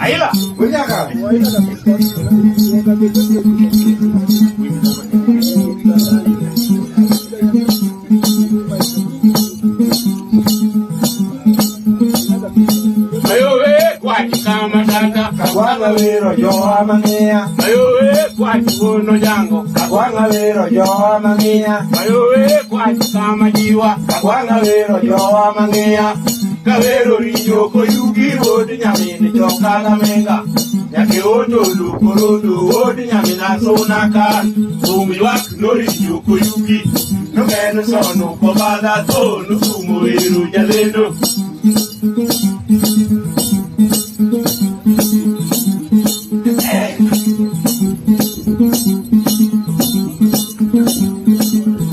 Aila. Unyaka. Ayowe kwachi kama tata. Kagwanga wero jowa mang'iya. Ayowe kwachi wono jango. Kagwanga wero jowa mang'iya. Ayowe kwachi kama jiwa. Kagwanga wero jowa mang'iya. Kawero richo koyugi wuod nyamin choka gamenga. Nyake oto lukorodo wuod nyamin asuna ka. Thum ywak norinjo koyugi. Nogeno sono kobadha tho nosumo ero jalendo.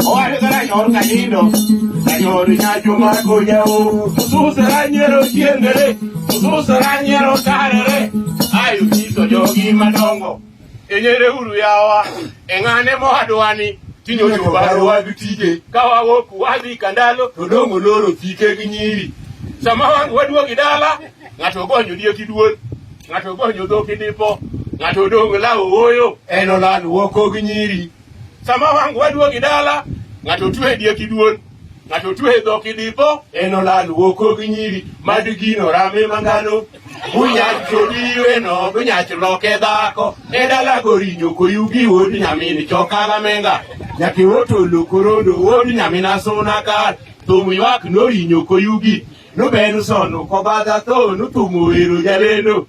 Owacho kaka nyor kanindo, kanyor nyacho mar gojao, ususera nyiero chiengere, ususera nyiero tarere, ayo nyiso jogi madongo. Enyere uru yawa, e ng'ane mowadwani, tinyocho barowa gi tije, ka wawuok wadhi kandalo, to dong' oloro thike gi nyiri. Sama wang' waduogi dala, ng'ato ogonyo diek gi duol, ng'ato ogonyo dhok gi dipo, ng'ato odong' lawo wuoyo, En olal wuoko gi nyiri. Sama wang' waduogi dala, ng'ato otwe diek gi duol, ng'ato otwe dhok gi dipo, En olal wuoko gi nyiri. Mad gino rame mangano, bunyach todiwe no, bunyach loke dhako, e dala gorinyo koyugi wuod nyamin choka gamenga, nyaki otolo korodo wuod nyamin asuna kar, thum ywak norinyo koyugi, nobenu sono kobadha tho nothumo wero jalendo.